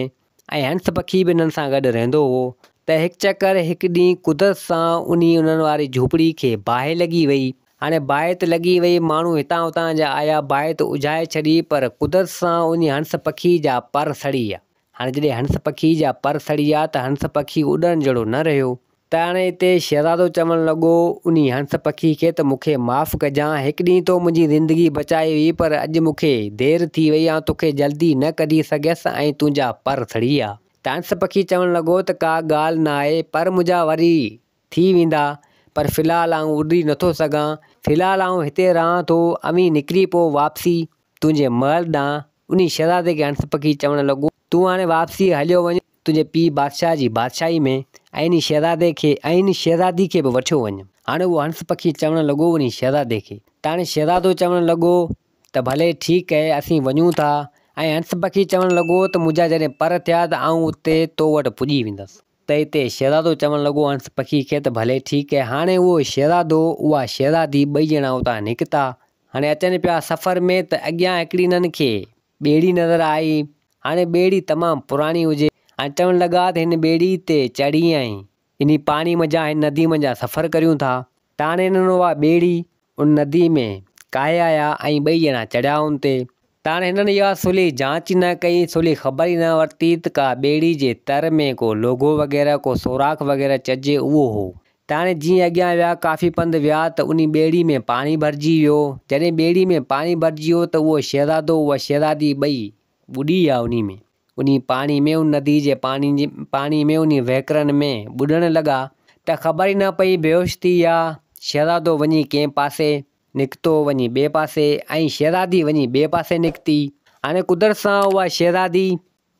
۽ هنس پکي به انهن سان گڏ رهندو هئو ته هڪ چڪر هڪ ڏينهن قدرت سان انهي انهن واري جهوپڙي کي باهه لڳي وئي. هاڻي باهه ته لڳي وئي، ماڻهو هتان هتان جا آيا، باهه ته اجهائي ڇڏي پر قدرت سان انهي هنس پکي جا پر سڙي ويا. هاڻي جڏهن هنس پکي جا پر سڙي ويا ته هنس پکي اڏڻ جهڙو نه رهيو. ته هاڻي اتي شهزادو چوڻ لڳو، انهي هنس پکي کي ته مون کي معاف ڪجان، هڪ ڏينهن تو منهنجي زندگي بچائي هئي، پر اڄ مون کي دير ٿي وئي، آئون توکي جلدي نه ڪڍي سگهيس ۽ تنهنجا پر سڙي ويا. ته هنس پکي چوڻ لڳو ته ڪا ڳالهه نه آهي، پر منهنجا وري ٿي ويندا، پر في الحال آئون اڏري نٿو سگهان، في الحال آئون هتي رهان ٿو، اوهين نڪري پئو واپسي تنهنجي محل ڏانهن. انهي شهزادي کي هنس پکي چوڻ لڳو، تون هاڻي واپسي هليو وڃ، تنهنجي پيء بادشاهه جي بادشاهي ۾، ۽ انهي شهزادي کي ۽ انهي شهزادي کي به وٺيو وڃ. هاڻي اهو هنس پکي چوڻ لڳو انهي شهزادي کي. ته هاڻي شهزادو چوڻ لڳو ته ڀلي ٺيڪ اهي اسين وڃون ٿا. ۽ هنس پکي چوڻ لڳو ته منهنجا جڏهن پر ٿيا ته آئون اتي تو وٽ پڄي ويندس. ته اتي شهزادو چوڻ لڳو هنس پکي کي ته ڀلي ٺيڪ اهي. هاڻي اهو شهزادو اها شهزادي ٻئي ڄڻا اتان نڪتا. هاڻي اچن پيا سفر ۾ ته اڳيان هڪڙي انهن کي ٻيڙي نظر آئي. هاڻي ٻيڙي تمام پراڻي هجي. هاڻي چوڻ لڳا ته هن ٻيڙي تي چڙهي ۽ انهي پاڻي منجهان هن ندي منجهان سفر ڪريون ٿا. ته هاڻي هنن اها ٻيڙي ان ندي ۾ ڪاهي آيا ۽ ٻئي ڄڻا چڙهيا ان تي. ته هاڻي هنن اها سولي جانچ نه ڪئي، سولي خبر ئي نه ورتي ته ڪا ٻيڙي جي تر ۾ ڪو لوگهو وغيره ڪو سوراخ وغيره چئجي اهو هو. ته هاڻي جيئن اڳيان ويا، ڪافي پنڌ ويا ته انهي ٻيڙي ۾ پاڻي ڀرجي ويو. جڏهن ٻيڙي ۾ پاڻي ڀرجي ويو ته اهو شهزادو اها شهزادي ٻئي ٻڏي ويا انهي ۾. انهي پاڻي ۾ ان ندي جي پاڻي جي پاڻي ۾ انهي وهڪرن ۾ ٻڏڻ لڳا ته خبر ئي نه پئي بيهوش ٿي ويا. شهزادو وڃي ڪنهن پاسي نڪتو وڃي ٻئي پاسي ۽ شهزادي وڃي ٻئي پاسي نڪتي. هاڻي قدرت سان اها شهزادي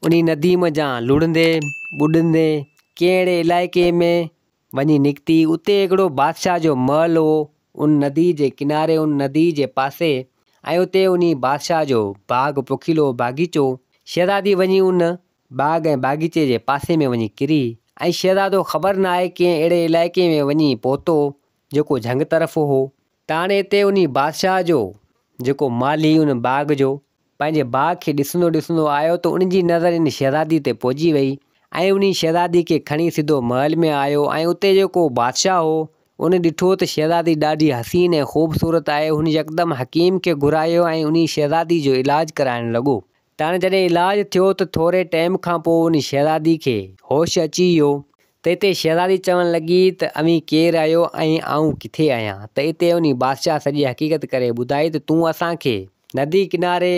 انهي ندي منجهان لڙهندي ٻڏندي ڪنهن اهڙي علائقي ۾ وڃي نڪتي. اتي هڪڙو بادشاهه جو محل هو، ان نديء جي ڪناري، ان نديء جي پاسي ۽ اتي انهي بادشاهه جو باغ پوکيل هو، باغيچو. شهزادي وڃي ان باغ ۽ باغيچي جي پاسي ۾ وڃي ڪري ۽ شهزادو خبر ناهي ڪنهن اهڙي علائقي ۾ وڃي پهتو، جيڪو جهنگ طرف هو. ته هاڻي اتي انهي بادشاهه جو جيڪو مالهي ان باغ جو پنهنجي باغ کي ڏسندو ڏسندو آيو ته ان جي نظر ان شهزادي تي پئجي وئي ۽ انهي شهزادي کي کڻي سڌو محل ۾ آيو ۽ اتي جيڪو بادشاهه هو ان ڏٺو ته شهزادي ڏاڍي حسين ۽ خوبصورت آهي هن يڪدم حڪيم کي گهرايو ۽ انهي شهزادي جو علاج ڪرائڻ لڳو ته هاڻي جڏهن علاج ٿيو ته ٿوري ٽيم کان پوء ان شهزادي کي هوش اچي ويو ته اتي شهزادي چوڻ لڳي ته اوهين ڪير آهيو ۽ آئون ڪٿي آهيان؟ ته اتي انهي بادشاهه سڄي حقيقت ڪري ٻڌائي ته تون اسان کي ندي ڪناري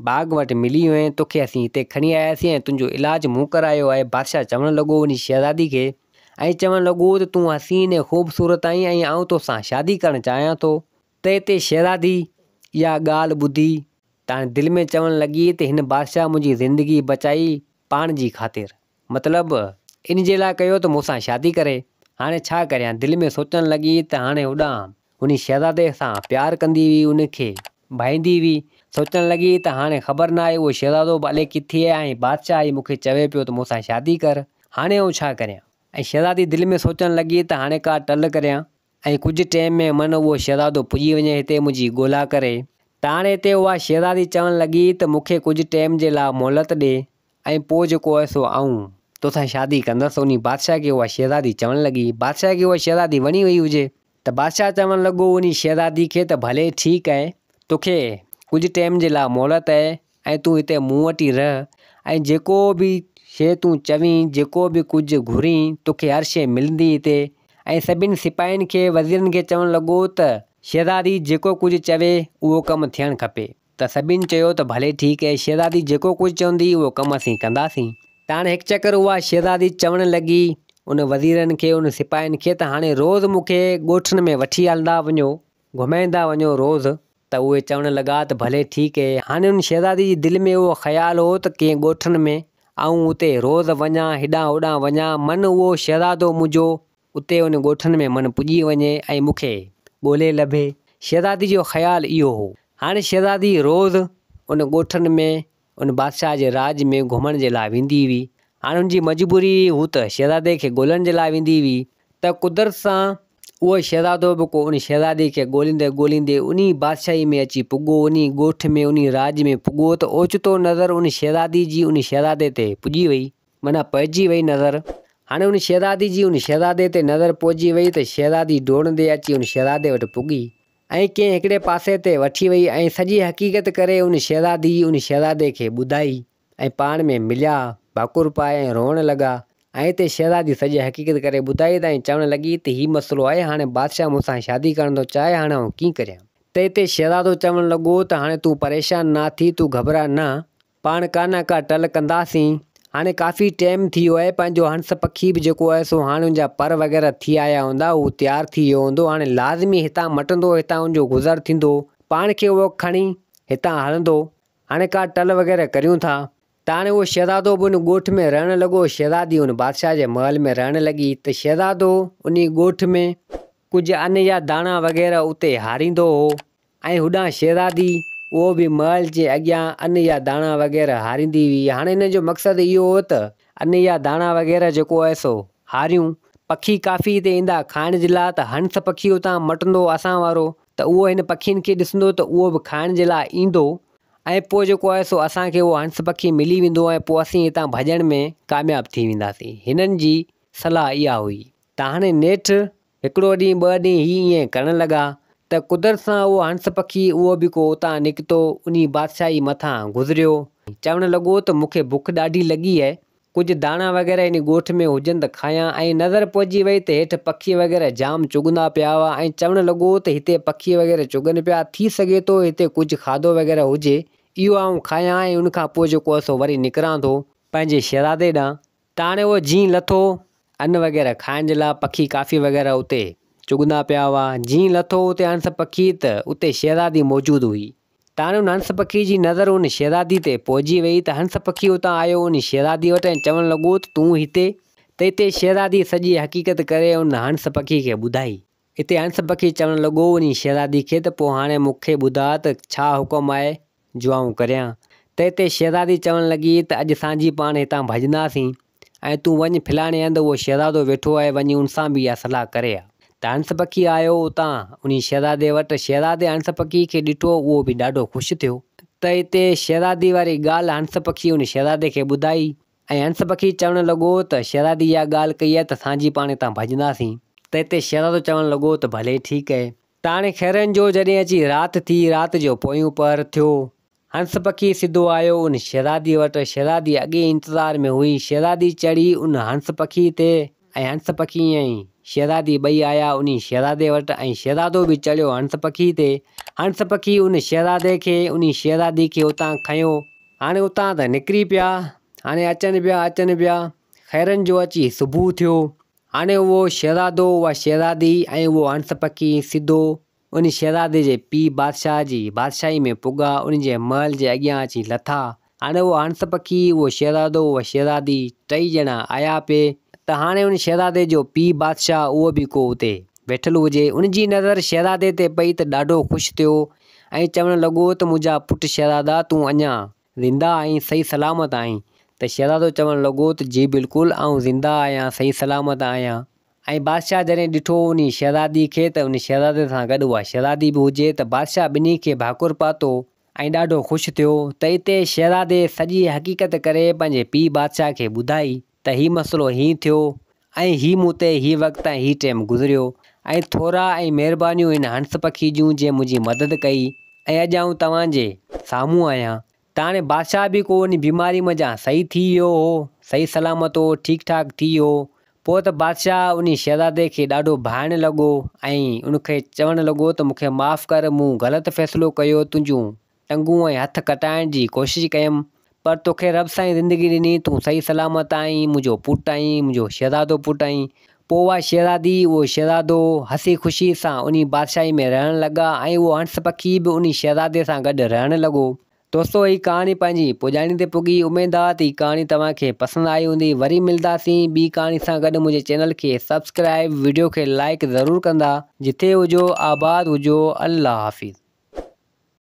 باغ وٽ ملي هئين، توکي اسين هتي کڻي آياسين ۽ تنهنجو علاج مون ڪرايو آهي. بادشاهه چوڻ لڳو انهي شهزادي کي ۽ چوڻ لڳو ته تون حسين ۽ خوبصورت آهين ۽ آئون توسان شادي ڪرڻ چاهيان ٿو. ته اتي شهزادي اها ڳالهه ٻڌي ته هاڻي دل ۾ چوڻ لڳي ته هن بادشاهه منهنجي زندگي بچائي پاڻ جي خاطر. مطلب ان جي لاء ڪيو ته مون سان شادي ڪري. هاڻي ڇا ڪريان؟ دل ۾ سوچڻ لڳي ته هاڻي هوڏانهن انهي شهزادي سان پيار ڪندي هئي، ان کي ڀائيندي هئي. سوچڻ لڳي ته هاڻي خبر ناهي اهو شهزادو به الائي ڪٿي آهي ۽ بادشاهه ئي مون کي چوي پيو ته مون سان شادي ڪر. هاڻي آئون ڇا ڪريان؟ ۽ شهزادي دل ۾ سوچڻ لڳي ته هاڻي ڪا ٽل ڪريان ۽ ڪجهه ٽيم ۾ من اهو شهزادو پڄي وڃي هتي منهنجي ڳولا ڪري. ته هاڻي هتي اها شهزادي چوڻ لڳي ته مون کي ڪجهه ٽيم جي لاء مهلت ڏي ۽ پوء جيڪو آهي سو آئون توسان شادي ڪندس. انهي بادشاهه کي اها شهزادي چوڻ لڳي. بادشاهه کي اها شهزادي وڻي وئي هجي ته بادشاهه چوڻ لڳو انهي شهزادي کي ته ڀلي ٺيڪ آهي توکي ڪجهه ٽيم جي لاء مهلت آهي ۽ تون هتي مون وٽ ئي رهه ۽ جيڪو به شيء تون چوين جيڪو به ڪجهه گهرين توکي هر شيء ملندي هتي ۽ سڀني سپاهين کي وزيرن کي چوڻ لڳو ته شهزادي جيڪو ڪجهه چوي اهو ڪم ٿيڻ کپي. ته سڀني چيو ته ڀلي ٺيڪ اهي شهزادي جيڪو ڪجهه چوندي اهو ڪم اسين ڪنداسين. ته هاڻي هڪ چڪر اها شهزادي چوڻ لڳي ان وزيرن کي ان سپاهين کي ته هاڻي روز مون کي ڳوٺن ۾ وٺي هلندا وڃو گهمائيندا وڃو روز ته اهي چوڻ لڳا ته ڀلي ٺيڪ اهي هاڻي ان شهزادي جي دل ۾ اهو خيال هو ته ڪنهن ڳوٺن ۾ آئون اتي روز وڃان هيڏانهن هوڏانهن وڃان من اهو شهزادو منهنجو اتي ان ڳوٺن ۾ من پڄي وڃي ۽ مون کي ڳولي لڀي. شهزادي جو خيال اهو هو. هاڻي شهزادي روز ان ڳوٺن ۾ ان بادشاهه جي راڄ ۾ گهمڻ جي لاء ويندي هئي. هاڻي ان جي مجبوري هئي هو ته شهزادي کي ڳولڻ جي لاء ويندي هئي ته قدرت سان اهو شهزادو به ڪو ان شهزادي کي ڳوليندي ڳوليندي انهي بادشاهي ۾ اچي پڳو، انهي ڳوٺ ۾ انهي راڄ ۾ پڳو ته اوچتو نظر ان شهزادي جي ان شهزادي تي پڄي وئي. معنيٰ پئجي وئي نظر. هاڻي ان شهزادي جي ان شهزادي تي نظر پئجي وئي ته شهزادي ڊوڙندي اچي ان شهزادي وٽ پڳي ۽ ڪنهن هڪڙي پاسي تي وٺي وئي ۽ سڄي حقيقت ڪري ان شهزادي ان شهزادي کي ٻڌائي ۽ پاڻ ۾ مليا، ڀاڪر پائي ۽ روئڻ لڳا ۽ اتي شهزادي سڄي حقيقت ڪري ٻڌائي ته ۽ چوڻ لڳي ته هي مسئلو آهي هاڻي بادشاهه مون سان شادي ڪرڻ ٿو چاهي هاڻي آئون ڪيئن ڪريان؟ ته اتي شهزادو چوڻ لڳو ته هاڻي تون پريشان نه ٿي تون گهٻراء نه پاڻ ڪا نه ڪا ٽل ڪنداسين. هاڻي ڪافي ٽيم ٿي ويو آهي، پنهنجو هنس پکي به جيڪو آهي سو هاڻي ان جا پر وغيره ٿي آيا هوندا، هو تيار ٿي ويو هوندو، هاڻي لازمي هتان مٽندو، هتان ان جو گذر ٿيندو، پاڻ کي اهو کڻي هتان هلندو، هاڻي ڪا ٽل وغيره ڪريون ٿا. ته هاڻي اهو شهزادو به ان ڳوٺ ۾ رهڻ لڳو، شهزادي ان بادشاهه جي محل ۾ رهڻ لڳي ته شهزادو انهي ڳوٺ ۾ ڪجهه ان يا داڻا وغيره اتي هاريندو هو ۽ هوڏانهن شهزادي اهو به محل جي اڳيان ان يا داڻا وغيره هاريندي هئي. هاڻي هن جو مقصد اهو هو ته ان يا داڻا وغيره جيڪو آهي سو هاريون. پکي ڪافي هتي ايندا کائڻ جي لاء ته هنس پکي اتان مٽندو اسان وارو ته اهو هن پکين کي ڏسندو ته اهو به کائڻ جي لاء ايندو ۽ پوء جيڪو آهي سو اسان کي اهو هنس پکي ملي ويندو ۽ پوء اسين هتان ڀڄڻ ۾ ڪامياب ٿي وينداسين. هنن جي صلاح اها هئي ته هاڻي نيٺ هڪڙو ڏينهن ٻه ڏينهن هي ائين ڪرڻ لڳا ته قدرت سان اهو هنس پکي اهو به ڪو اتان نڪتو انهي بادشاهي مٿان گذريو. چوڻ لڳو ته مون کي بک ڏاڍي لڳي آهي، ڪجهه داڻا وغيره انهي ڳوٺ ۾ هجن ته کايان ۽ نظر پئجي وئي ته هيٺ پکي وغيره جام چڳندا پيا هئا ۽ چوڻ لڳو ته هتي پکي وغيره چڳن پيا ٿي سگهي ٿو هتي ڪجهه کاڌو وغيره هجي اهو آئون کايان ۽ ان کان پوء جيڪو آهي سو وري نڪران ٿو پنهنجي شهزادي ڏانهن. ته هاڻي اهو جيئن لٿو، ان وغيره کائڻ جي لاء پکي ڪافي وغيره اتي چڳندا پيا هئا. جيئن لٿو اتي هنس پکي ته اتي شهزادي موجود هئي. ته هاڻي ان هنس پکي جي نظر ان شهزادي تي پئجي وئي ته هنس پکي اتان آيو ان شهزادي وٽ ۽ چوڻ لڳو ته تون هتي؟ ته اتي شهزادي سڄي حقيقت ڪري ان هنس پکي کي ٻڌائي. اتي هنس پکي چوڻ لڳو ان شهزادي کي ته پوء هاڻي مون کي ٻڌاء ته ڇا حڪم آهي؟ جو آئون ڪريان. تنهن تي شهزادي چوڻ لڳي ته اڄ سانجهي پاڻ هتان ڀڄنداسين ۽ تون وڃ فلاڻي هنڌ اهو شهزادو ويٺو آهي وڃي ان سان به اها صلاح ڪري آ. ته هنس پکي آيو اتان انهي شهزادي وٽ، شهزادي هنس پکي کي ڏٺو اهو به ڏاڍو خوش ٿيو. ته اتي شهزادي واري ڳالهه هنس پکي ان شهزادي کي ٻڌائي ۽ هنس پکي چوڻ لڳو ته شهزادي اها ڳالهه ڪئي آهي ته سانجهي پاڻ هتان ڀڄنداسين. ته اتي شهزادو چوڻ لڳو ته ڀلي ٺيڪ آهي. ته هاڻي خيرن جو جڏهن اچي رات ٿي، رات جو پويون پهر ٿيو. هنس پکي سڌو آيو ان شهزاديء وٽ. شهزادي اڳي ئي انتظار ۾ هئي. شهزادي چڙهي ان هنس پکي تي ۽ هنس پکي ۽ شهزادي ٻئي آيا انهي شهزادي وٽ ۽ شهزادو به چڙهيو هنس پکي تي. هنس پکي ان شهزادي کي، انهي شهزادي کي اتان کنيو. هاڻي اتان ته نڪري پيا. هاڻي اچن پيا، اچن پيا. خيرن جو اچي صبح ٿيو. هاڻي اهو شهزادو، اها شهزادي ۽ اهو هنس پکي سڌو ان شهزادي جي پيء بادشاهه جي بادشاهي ۾ پڳا، ان جي محل جي اڳيان اچي لٿا. هاڻي اهو هنس پکي، اهو شهزادو، اها شهزادي ٽئي ڄڻا آيا پئي ته هاڻي ان شهزادي جو پيء بادشاهه اهو به ڪو اتي ويٺل هجي. ان جي نظر شهزادي تي پئي ته ڏاڍو خوش ٿيو ۽ چوڻ لڳو ته منهنجا پٽ شهزادا تون اڃا زنده آهين، صحيح سلامت آهين؟ ته شهزادو چوڻ لڳو ته جي بلڪل، آئون زنده آهيان، صحيح سلامت آهيان. ۽ بادشاهه جڏهن ڏٺو انهي شهزادي کي ته انهي شهزادي سان گڏ اها شهزادي به هجي ته بادشاهه ٻنهي کي ڀاڪر پاتو ۽ ڏاڍو خوش ٿيو ته اتي شهزادي سڄي حقيقت ڪري پنهنجي پيء بادشاهه کي ٻڌائي ته هي مسئلو هيئن ٿيو ۽ هي مون تي هي وقت ۽ هي ٽيم گذريو ۽ ٿورا ۽ مهربانيون هن هنس پکي جون جنهن منهنجي مدد ڪئي ۽ اڄ آئون توهان جي سامهون آهيان. ته هاڻي بادشاهه به ڪو ان بيماري منجهان صحيح ٿي ويو هو، صحيح سلامت هو، ٺيڪ ٺاڪ ٿي ويو هو. پوء ته بادشاهه انهي شهزادي کي ڏاڍو ڀانئڻ لڳو ۽ ان کي چوڻ لڳو ته مون کي معاف ڪر، مون غلط فيصلو ڪيو، تنهنجون ٽنگون ۽ هٿ ڪٽائڻ جي ڪوشش ڪيم، پر توکي رب سائين زندگي ڏني، تون صحيح سلامت آهين، منهنجو پٽ آهين، منهنجو شهزادو پٽ آهين. پوء اها شهزادي، اهو شهزادو هسي خوشي سان انهي بادشاهي ۾ رهڻ لڳا ۽ اهو هنس پکي به انهي شهزادي سان گڏ رهڻ لڳو. دوستو هي ڪهاڻي پنهنجي پڄاڻي تي پڳي، اميد آ ته هي ڪهاڻي توهان کي پسند آئي هوندي، وري ملداسين ٻي ڪهاڻي سان گڏ منهنجي چينل کي سبسڪرائب وڊيو کي لائيڪ ضرور ڪندا. جتي هجو آباد هجو الله حافظ.